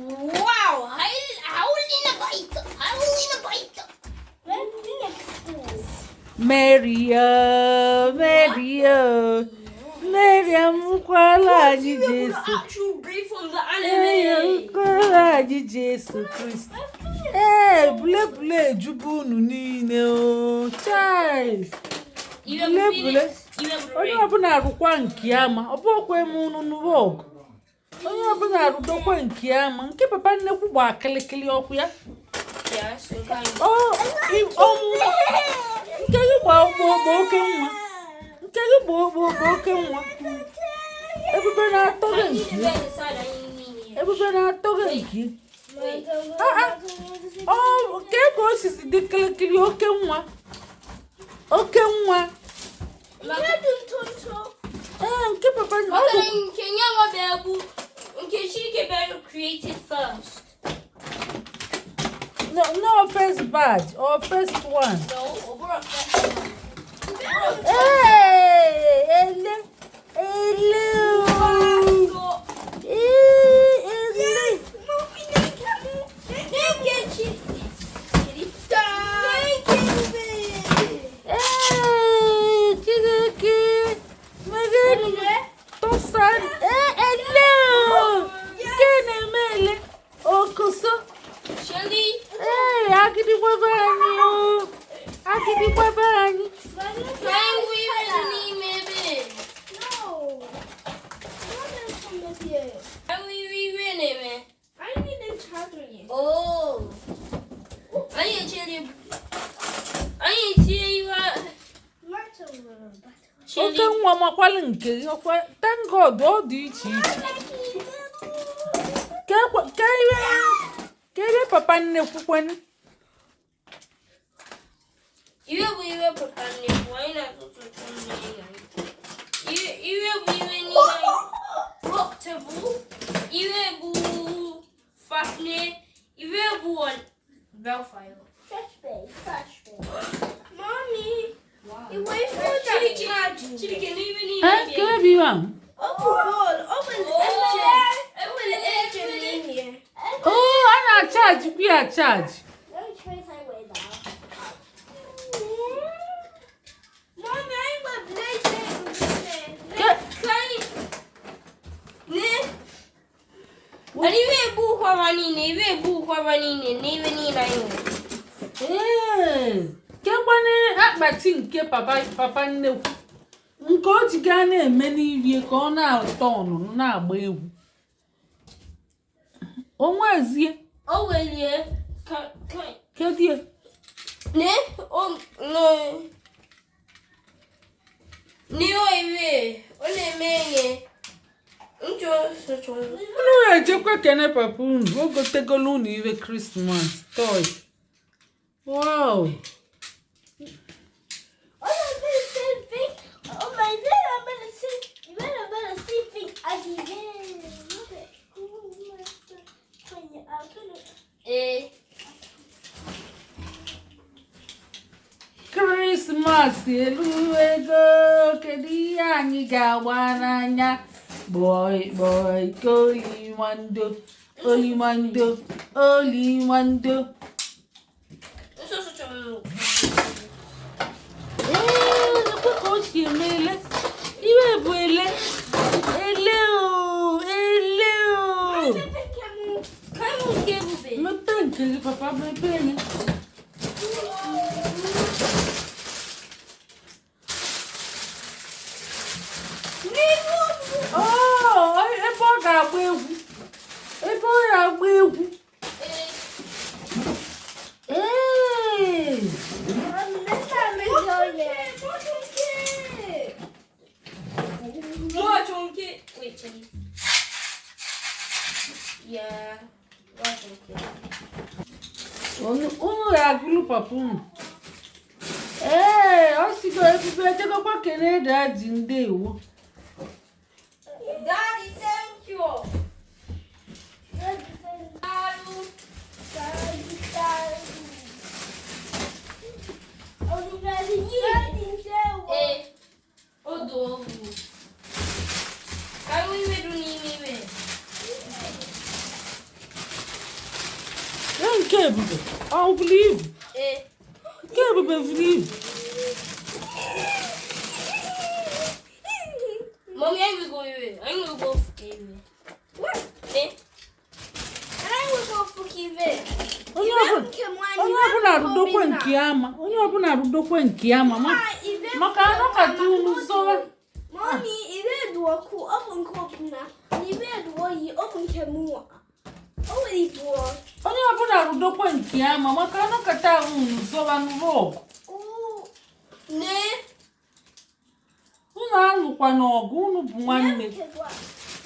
Wow! Howlina bite! Howlina bite! Mary o, Mary o, Mary amụkwala anyị Jesu. Actual brief on the Mary anime. amụkwala anyị Jesu Kristi. Ee, bule bule ejubu unu niile o. Chai! You Bule ever bule. Phoenix? You ever Onye ọbụla arụkwa nke ya ma ọ bụ okwe m unu nụrụ ọgụ. Onye ọbụla arụdokwa nke ya ma nke papa nnekwu gba kịlịkịlị ọkụ ya. Yes, okay. Ọ ọnwụ nke gị gba okpo okpo oke nwa. Nke gị gba okpo okpo oke nwa. Ebube na-atọ gị I need nke. to get inside. I need here. Ebube na-atọ gị nke. Wait. Ọ nke ka o sisi dị kịlịkịlị oke nwa. Oke nwa. Ee, nke papa ọ bụ Okay, nke nyanwa bụ nke Chike bụ created first. No, no first batch or first one. No, ọ bụrụ first one. Ee, ele, ele o. Ee, ele. Ee, Chineke. Meghe tụsa. Ee, ele o. Nke na-eme ele. Okoso. Shelly, Ee, agịdịgbebe anyị o. Agịdịgbebe anyị. ka anyị nwee n'ime ebe. Anyị nwee iwe na-eme. Oh. Anyị echere. Anyị etinye iwe. Oke nwa makwalụ nke gị ọkwa. Thank God ọ dị iche iche. Ka ihe ka ebe papa nnekwu kwenu. Iwe bụ iwe papa nnekwu, anyị na-atụtụ mmiri na iwe iwe bụ iwe niile anyị Octable, iwe bụ Fafnir, iwe bụ on Bellfire. Mommy, you wait for that charge. Chike na iwe niile Ee, dị ka ebe iwe ahụ. Open ball, open the engine. Open the engine in here. Oo, a na-achaji kwa ya achaji. Let me try that way now. Mommy, I'm gonna play Ka anyị ne anyị iwe ebu ụkwara niile, iwe ebu ụkwara niile na iwe niile anyị nwere. Ee, kekwana akpati nke papa papa nnekwu nke o ji gaa na-eme n'irie ka ọ na-atọ ọnụnụ na-agba egwu onwezie. O welie ka ka Kedu ya? Ne o no n'ihe iwe ọ na-eme enye nchọ sochọ. Unu ejekwa kene papa unu o gotegolu unu iwe Christmas toy. Wow! Oh, I'm gonna say thing. Oh my God, I'm gonna say. You better better see thing as you did. Ee. Krismas eluwego, kedu ihe anyị ga-agba n'anya? Gboi gboi kolimando, olimando, olimando. Nchọ sochọ m. Ee, lekwe ka o si eme ele. Iwe bụ ele, ele o, ele o. Ka anyị nke ebube. Mepee nke gị papa, mepee ya. Oh, ebe ọ ga-agba egwu, ebe ọ ga-agba egwu. Ee. Mụọchọ nke wait, Chidi. Yeah. Mụọchọ nke. Unu ga-agụlụ papa unu. Ee, ọ sigo ebube ejegokwa kene daddy ndewo. Daddy, thank you. Daalụ. Ee, o do owu. Ka anyị iwe dị n'ime iwe. Nke Ebube ọ bụrụ ibu? Ee. Nke Ebube buru ibu. Mommy, I will go away. I will go away. Eh? I will go forgive. Onye ọbụla rudokwe nke ama, onye ọbụla rudokwe nke ama maka anọkata unu zọwa. Mommy, ibe dị ọkụ, ọ bụ nke ọbụla. Ibe dị oyi, ọ bụ nke mụnwa. O nwere ibu ọ. Onye ọbụla rudokwe nke ama maka anọkata ahụ unu zọwa nụrụ ọgụ. Ne. Unu alụkwa n'ọgụ, unu bụ nwanne.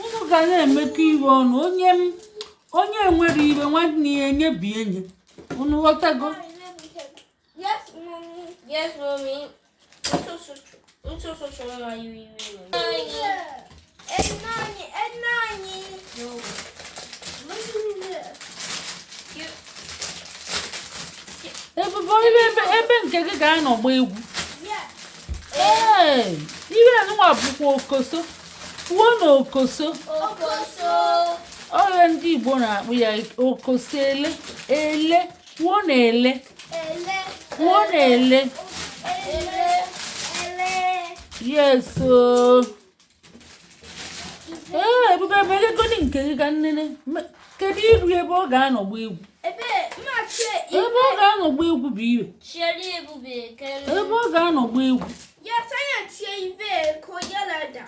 Unu ga na-emekọ iwe ọnụ. Onye m onye nwere iwe nwanne ya enyebi enye. Unu ghọtago? Yes, mommy. Yes, mommy. Nso nwa iwe iwe. Enani, enani. Ebube iwe ebe nke gị ga-anọ gba egwu. Yeah. Ee, iwe anụnwa bụkwa okoso. Kwuo na okoso. Okoso. Ọrịa ndị Igbo na-akpụ ya okoso ele. Ele. Kwuo na ele. Ele. Kwuo na ele. Ele. Ele. Yes o. Ee, Ebube melegodi nke gị ka nnene. Kedu iru ebe ọ ga-anọ gba egwu? Ebe mmachi Ebe ọ ga-anọ gba egwu bụ iwe. Chieli Ebube kele. Ebe ọ ga-anọ gba egwu. Yes, anya tie ibe ko yala da.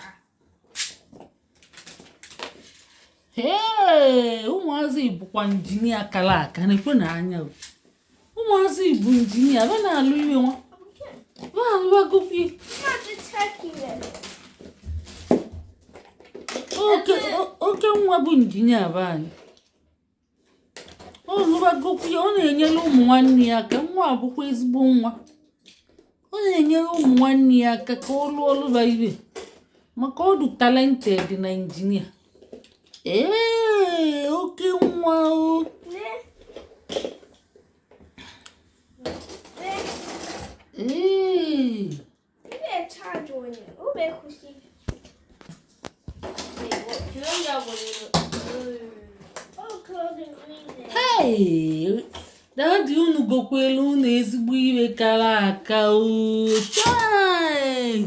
Ee, ụmụazị bụkwa injinia kara aka na-ekwe na anya. Ụmụazị bụ injinia, ba na-alụ iwe nwa. Ba alụwagokwu. Mmachi check ibe. Oke nwa bụ injinia be anyị. Ọ lụwagokwu ya, ọ na-enyere ụmụ nwanne ya aka. Nwa bụkwa ezigbo nwa. Ọ na-enyere ụmụ nwanne ya aka ka ọ lụọ ọlụba iwe. Maka ọ dị talented na injinia. Ee, oke nwa o. Ne. Ee. Ibe charge onye. Ube kusi. Oh, clothing green. Hey! Daddy unu gokwelu unu ezigbo iwe kara aka o. Chai!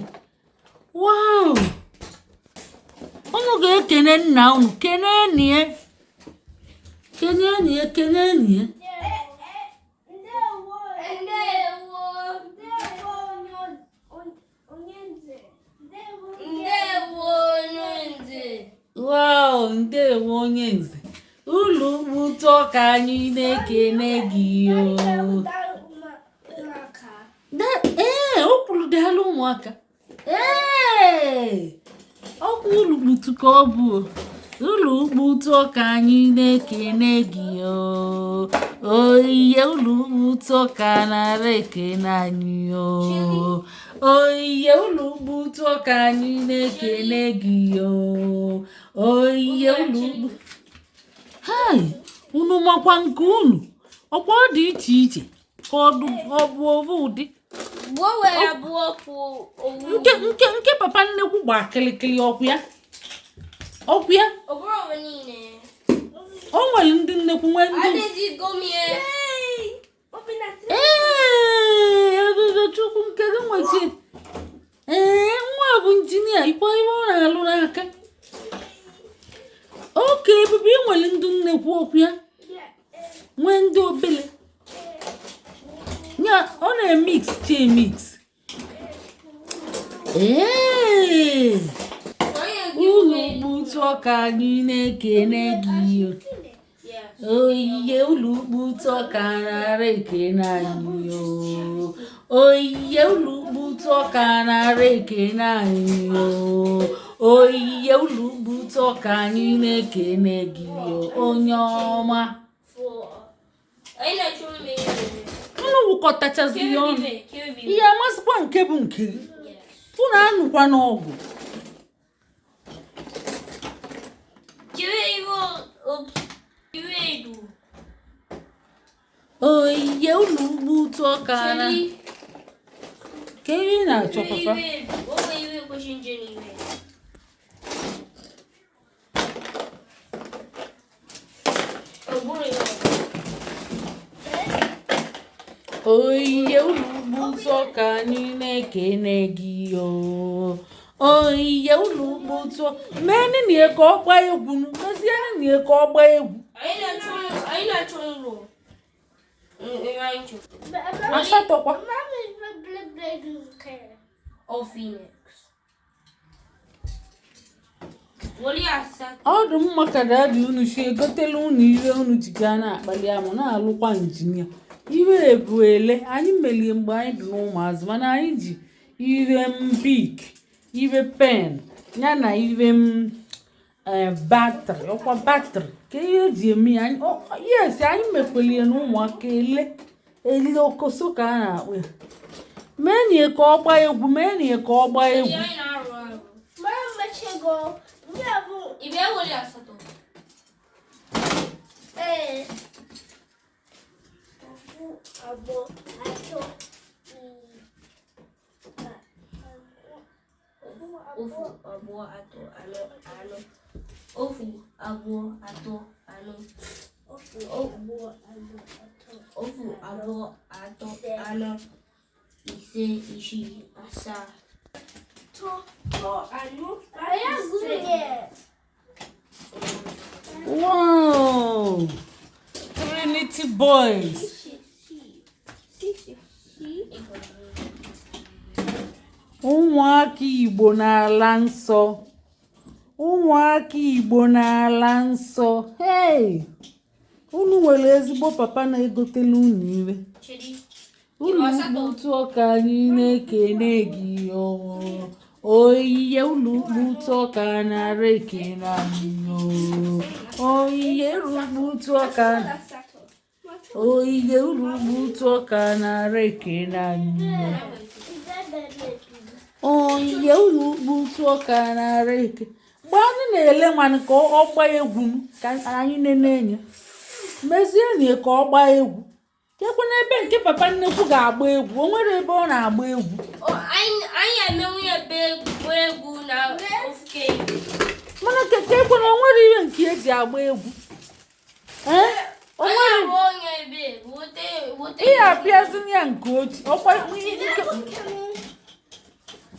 Wow! Unu ga-ekene nna unu, kenenie ya. Kenenie ya, kenenie ya. Ndewo. Ndewo. Ndewo onye nze. Ndewo. Ndewo onye nze. Wow, ndewo onye nze. Ụlọ ụtọ ka anyị na-ekene gị o. Ee, o kwuru daalụ ụmụaka. Ee, ọkwa ụlọ ka ọ bụ o. Ụlọ ụtọ ka anyị na-ekene gị o. Oyiye ụlọ ụtọ ka nara ekene anyị o. Oyiye ụlọ ụtọ ka anyị na-ekene gị o. Oyiye ụlọ. Hai, unu makwa nke unu. Ọkwa ọ dị iche iche ka ọ bụ ovu ụdị. Nke papa nnekwu gba kịlịkịlị ọkwụ ya. Ọkwụ ya. O nwere ndị nnekwu nwee ndị. Ee, Ebube Chukwu nke gị nwechi. Ee, nwa bụ injinia ikwa ihe ọ na-alụ n'aka. Oke Ebube ị nwere ndị nnekwu ọkwụ ya. Nwee ndị obele. Ya ọ na-emix chi emix. Ee, ụlọ ụtọ ka anyị na-ekene gị. Oyiye ụlọ ụtọ ka nara ekene anyị o. Oyiye ụlọ ụtọ ka nara ekene anyị o. Oyiye ụlọ ụtọ ka anyị na-ekene gị o. Onye ọma. Unu wụkọtachaziri ọnụ. Ihe amasịkwa nke bụ nke gị. Unu anụkwa n'ọgụ. Oyiye ụlọ ụtọ ka na. Ka ebe ị na-achọ papa. Oyiye ụlọ ụtọ ka anyị na-ekene gị o. Oyiye ụlọ ụtọ meenụ na ka ọ gbaa egwu nụ, mezienụ na ka ọ gbaa egwu. Anyị na-achọ ụlọ. Anyị chọrọ. Asatọ kwa. O Phoenix. Woli asatọ. Ọ dị mma ka daddy unu si egotela unu ihe unu ji gaa na-akpali amụ na-alụkwa injinia. Iwe bụ ele anyị melie mgbe anyị dị n'ụmụazị, mana anyị ji ire m Bic, ire pen ya na ire m battery, ọkwa battery ka ihe eji eme ya. Yes, anyị mekwelie na ụmụaka ele ele okoso ka a na-akpọ ya. Mee ka ọ gbaa egwu, mee ka ọ gbaa egwu. Anyị na-arụ arụ. Ị bịa woli asatọ. Ee. Ofu, abụọ, atọ, Ofu, abụọ, atọ, anọ, anọ. Ofu, abụọ, atọ, anọ. Ofu, abụọ, anọ, atọ. Ofu, abụọ, atọ, anọ, ise, isii, asaa. Atọ, atọ, anọ, ise. Wow! Trinity Boys. Ụmụaka Igbo n'ala nsọ. Ụmụaka Igbo n'ala nsọ. Hey! Unu nwere ezigbo papa na-egotelu unu iwe. Chidi. Ụlọ ụtọ ka anyị na-ekene gị o. Oyiye ụlọ ụtọ ka nara ekene anyị o. Oyiye ụlọ ụtọ ka oyiye ụlọ ụtọ ka nara ekene anyị o. Oyiye ụlọ ụtọ ka nara eke. Mgbe anyị na-ele nwanụ ka ọ gbaa egwu m, ka anyị nene ya. Mezienụ ka ọ gbaa egwu. Kekwe n'ebe nke papa nnekwu ga-agba egwu, o nwere ebe ọ na-agba egwu. O, anyị emenwu ya ebe egwu egwu na ofuke. Mana kekwe na o nwere ihe nke eji agba egwu. Ee? O Anyị nwere arụ onye ebe wote wote. ihe apịazina ya nke ochie ọkwa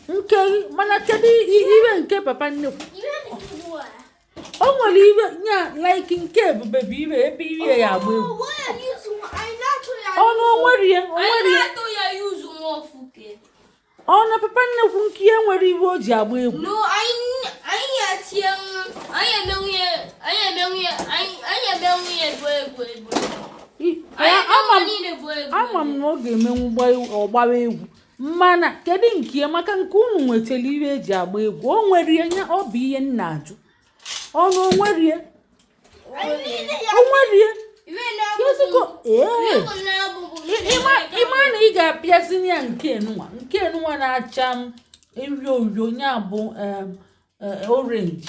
nke mana kedu ihe nke papa nnekwu? O nwere ihe nya like nke ebube bụ ihe ebe ihe ya agba egwu. Ọnụ o nwere ihe, o Anyị nwere ihe. na-atụ ya yuzu nwa ofuke. Ọ na papa nnekwu nke ihe nwere ihe o ji agba egwu. No, anyị atie anyị emenwu ya anyị emenwu ya anyị emenwu ya egwu egwu egwu. Anyị Ama m emenwu niile bụ egwu. ama m na ọ ga-emenwu ọgbawa egwu, mana kedu nke ya? Maka nke unu nwetara ihe eji agba egwu, o nwere ihe nya, ọ bụ ihe m na-ajụ. Ọnụ o nwere ihe, o nwere ihe. Iwe na-abụ Keziko ee Iwe na-abụ ịma na ị ga-apịazini ya nke enunwa, nke enunwa na-acha m nrio nrio, nya bụ orange,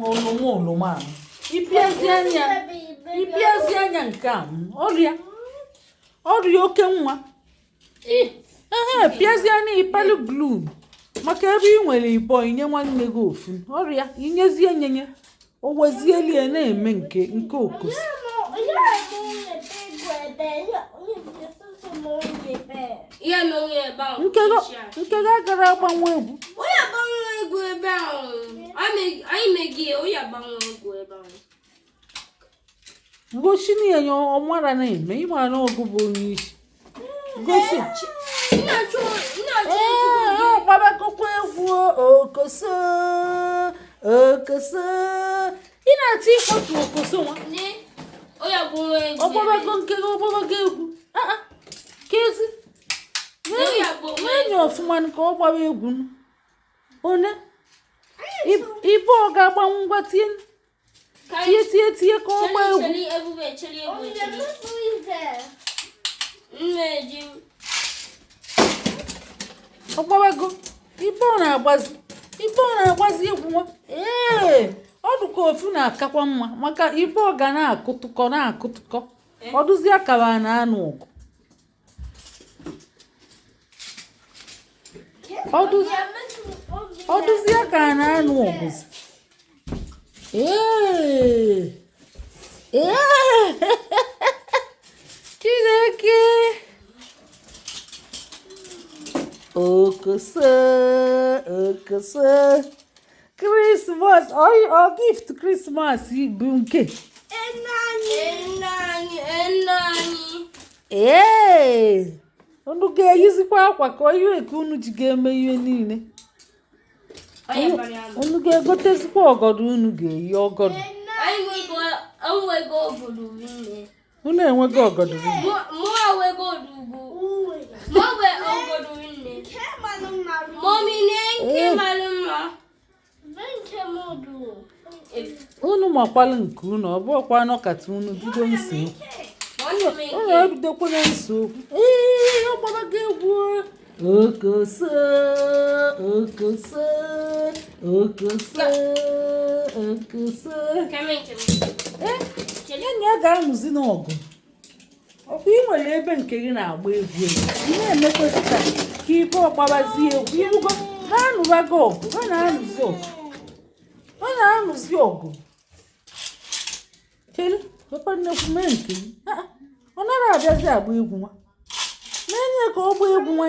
oroma oroma ahụ. Ịpịazi anya, ịpịazi anya nke a m, ọrịa ọrịa oke nwa. Ehe, pịazie anya ịpali blue maka ebe ị nwere ịbọ inye nwanne gị ofu ọrịa inyezie nyenye o wezieli ya na-eme nke nke okosi. Ihe emenwu ya ebe ahụ. Nke gị agara agbanwe egwu. Onye agbanwe egwu ebe ahụ. Anyị megie onye agbanwe egwu ebe ahụ. Gosi na ya ọmara na-eme ịma na ọgụ bụ onye isi gosi. Nna-achọ nna-achọ. Ee, ọ gbabagokwa egwu okoso okoso. Ị na-achọ ịkpọtu okoso nwa. Ne, onye agbanwe egwu. Ọ gbabago nke gị, ọ gbabago egwu. Ah, ah, kezi na-enye ọfụma ka ọ gbaba egwu nụ. One ibe ọ ga-agbanwu, ngwa tie tie tie tie ka ọ gbaa egwu. Cheli ebube, cheli ebube, cheli. Mmeji. Ọ gbabago ibe ọ na-agbazi, ibe ọ na-agbazi egwu nwa. Ee, ọ dụka ofu na-akakwa mma maka ibe ọ ga na-akụtụkọ na-akụtụkọ ọ dụzie akara na anụ ọgụ. Ọ dụzie ka a na-anụ ọgụzi. Ee ee, Chineke. Okoso, okoso. Christmas, ọ gift Christmas bụ nke. Nna anyị, nna anyị. Ee, unu ga-eyizikwa akwa ka ihe ka unu ji ga-eme ihe niile. Unu ga-egotezikwa ọgọdọ unu ga-eyi ọgọdọ. Anyị nwego obodo rinne. Unu enwego ọgọdọ rinne. Mụ enwego odugwu. Mụ nwe obodo rinne. Mọmi ne nke mara mma. Unu makwalụ nke unu, ọ bụrụkwa nọkata unu bido nse okwu. Unu ebidokwana nse okwu. Ee, ọ gbabago egwu. Okoso, okoso, okoso, okoso. Ee, enyi ya ga-anụzi n'ọgụ. Ọkwa ị nwere ebe nke gị na-agba egwu egwu. Ị na-emekwesị ka ibe ọgbabazi egwu. Irugo, ha anụbago ọgụ, ha na-anụzi ọgụ. Ọ na-anụzi ọgụ. Kedu? Papa nnekwu mee nke gị. Ah, ọ nara abịazi agba egwu nwa. Mee nye ka ọ gbaa egwu nwa.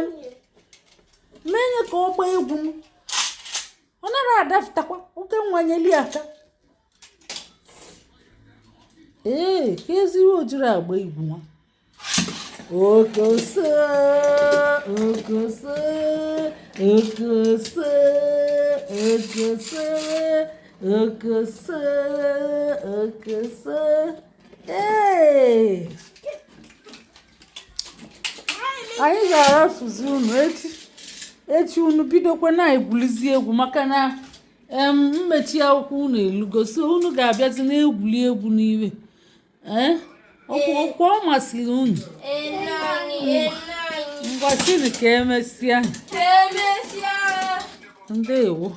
Mee nye ka ọ gbaa egwu m. Ọ nara adafụtakwa oke nwa nyeli aka. Ee, ka ezigbo ojiri agba egwu nwa. Okoso, okoso, okoso, okoso, okoso, okoso. Ee, anyị ga-arafụzi unu echi. Echi unu bidokwa na-egwulizi egwu maka na mmechi akwụkwọ unu elugo, so unu ga-abịazi na-egwuli egwu n'iwe. Ee, ọkwa ọ masịrị unu. Nna anyị, nna anyị. Ngwa, sịnị ka emesịa. Ka emesịa. Ndewo.